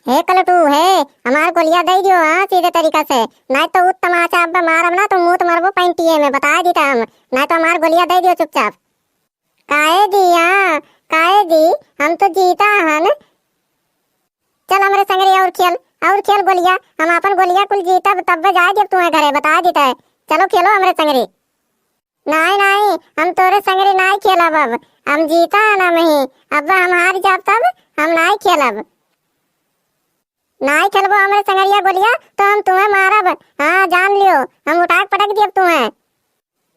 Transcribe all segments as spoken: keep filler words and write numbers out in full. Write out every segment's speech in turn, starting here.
हे कलटू, हे, हमार गोलिया दइ दियो, हाँ, सीधे तरीका से, नाहीं तो उ तमाचा अब मारब ना तो मूत मरबो पैंटिये में, बताइ दीत है हम, नाहीं तो हमार गोलिया दइ दियो चुपचाप। काहे दी, हाँ, काहे दी, हम तो जीता हन। चल हमरे संगरे और खेल, और खेल गोलिया, हम आपन गोलिया कुल जीतब, तब जाए देब तुहें घरे, बताइ दीत है। चलो खेलो हमरे संगरे। नाहीं, नाहीं, हम तोरे संगरे नाहीं खेलब अब। हम जीता ना मही, अब हम हार जाब तब हम नाहीं खेलब। नाहीं खेलबो हमरे संगरिया गोलिया तो हम तुहें मारब। हाँ, जान लियो, हम उठाक पटक दियब तुहें।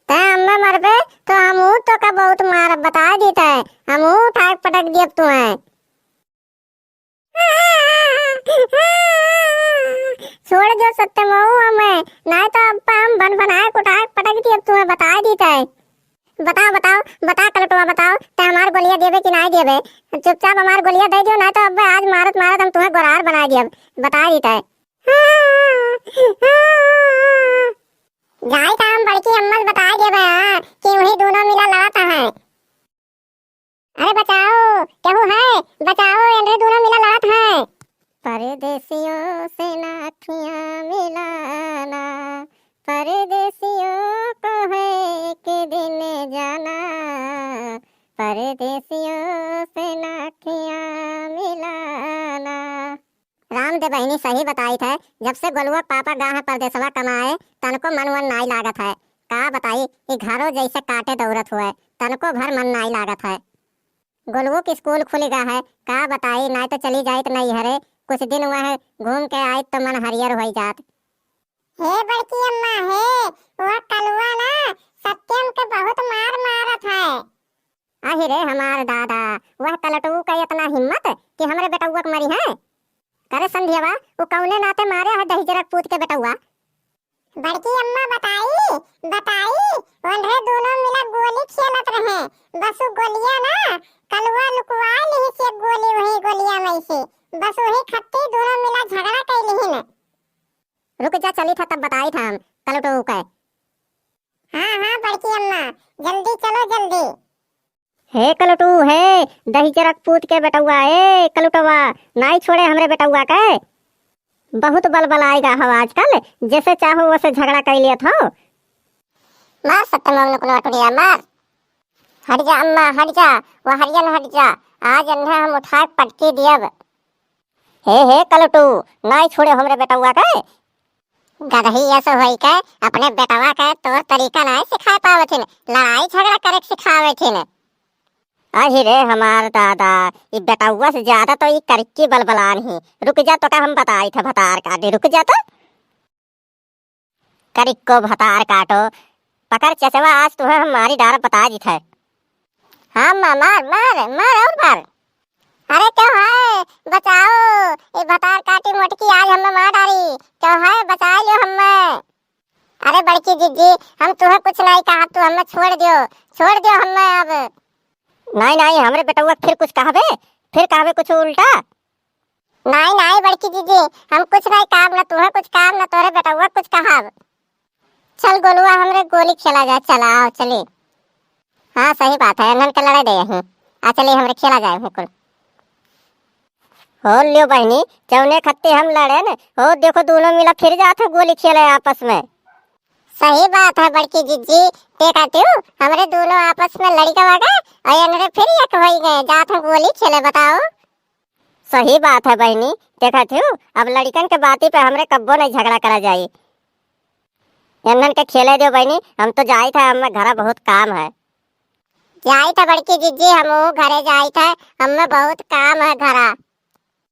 तैं हमें मरबे तो हमहू तोका बहुत मारब, बताइ दीत है। हमहू उठाक पटक दियब तुहें। छोड़ दो सत्यमऊ हमें, नाहीं तो अब हम बन बनाए कुटाए पटक दियब तुहें, बताइ दीत है। बताओ, बताओ, बता कलटुआ, बताओ, तैं हमार गोलिया देबे कि नाहीं देबे? चुपचाप हमार गोलिया दइ दियो, नाहीं तो अब आज मारत मारत हम तुहें गोरार बनाइ दियब, बताइ दीत है। जाइत हम बड़की अम्मा से बताइ देबे, हाँ, कि उही दूनो मिला लड़त हैं। अरे बचाओ, केहू है? बचाओ, एनरे दूनो मिला लड़त हैं। परदेसियों से ना अखियाँ मिलाना, परदेसियों को है एक दिन जाना, परदेसियों से ना अखियाँ मिलाना। राम दे बहिनी सही बताइत है, जब से गोलुआ क पापा गा है परदेसवा कमाए, तनको मन वन नाई लागत है। का बताई, ई घरो जैसे काटे दौरत हुए, तनको भर मन नाई लागत है। गोलुओ क स्कूल खुलि गा है, का बताई, नाई तो चली जाइत नैहरे, कुछ दिन वह घूम के आइत तो मन हरियर होइ जात। हे बड़की अम्मा, हे, वह कलुआ ना सत्यम के बहुत मार मारत है। आहि रे हमार दादा, वह कलटू का इतना हिम्मत कि हमरे बेटउआ के मरिहैं। करे संधियवा, उ कौने नाते मारे है दहिजरक पूत के बेटउआ? बड़की अम्मा बताई, बताई, ओन्हरे दूनो मिला गोली खेलत रहे, बस उ गोलिया ना, कलुआ लुकवा लिहिस एक गोली वही गोलिया में से, बस वही खत्ती दूनो मिला झगड़ा कइ लिहिन। रुक जा, चलित ह तब बताइत ह हम कलटू के। हाँ, हाँ, बड़की अम्मा, जल्दी चलो, जल्दी। हे कलटू, हे दहिजरक पूत के बेटउआ, ए कलटवा, नाई छोड़े हमरे बेटउआ के। बहुत बलबलाइ गा हौ आजकल, जैसे चाहो वैसे झगड़ा कइ लेत हौ। मार सत्ते मौन कुलवा टुड़िया, मार। हट जा अम्मा, हट जा, वहरियन हट जा, आज एन्हे हम उठाए पटकी दियब। हे, हे कलटू, नाई छोड़े हमरे बेटउआ के। गदही ऐसे होई के अपने बेटवा के तोर तरीका नाई सिखाए पावथिन, लड़ाई झगड़ा करे के सिखावथिन। आहि रे हमार दादा, ई बेटउआ से ज्यादा तो ई करिक्की बलबलान ही। रुक जा, तोका हम बताइत है भतार काटी, रुक जा तो। करिक्को भतार काटो, पकड़ चचवा, आज तुहें हम मारी डार बताइ दित है। हाँ अम्मा, मार, मार, मार और मार। अरे केहू है, बचाओ, ई भतार काटी मोटकी आज हमें मार डारी, केहू है, बचाइ लियो हमें। अरे बड़की जिज्जी, हम तुहें कुछ नाई कहब, तू हमें छोड़ दियो, छोड़ दियो हमें अब। नाई, नाई, हमरे बेटउआ फिर कुछ कहबे, फिर कहबे कुछ उल्टा। नाई, नाई बड़की जिज्जी, हम कुछ नाई कहब, ना तुहें कुछ कहब, ना तोहरे बेटउआ कुछ कहब। चल गोलुआ, हमरे गोली खेला जाए, चला आओ, चली। हाँ, सही बात है, एन्हन के लड़े दे यहीं। आ चली, हमरे खेला जाए हुकुल। हो लियो बहिनी, जौने खत्ती हम लड़ेन, हो देखो दूनो मिला फिर जात हैं गोली खेले आपस में। सही बात है बड़की जिज्जी, देखा तू, हमरे दूनो आपस में लड़ी गवा गए और एनरे फिर एक होई गए, जात हैं गोली खेले, बताओ। सही बात है बहिनी, देखा तू, अब लड़िकन के बाती पे हमरे कब्बो नहीं झगड़ा करा जाई। एन्हन के खेले दियो बहिनी, हम तो जाइत है, हमें घरा बहुत काम है। जाइत है बड़की जिज्जी, हमहू घरे जाइत है, हमें बहुत काम है घरा।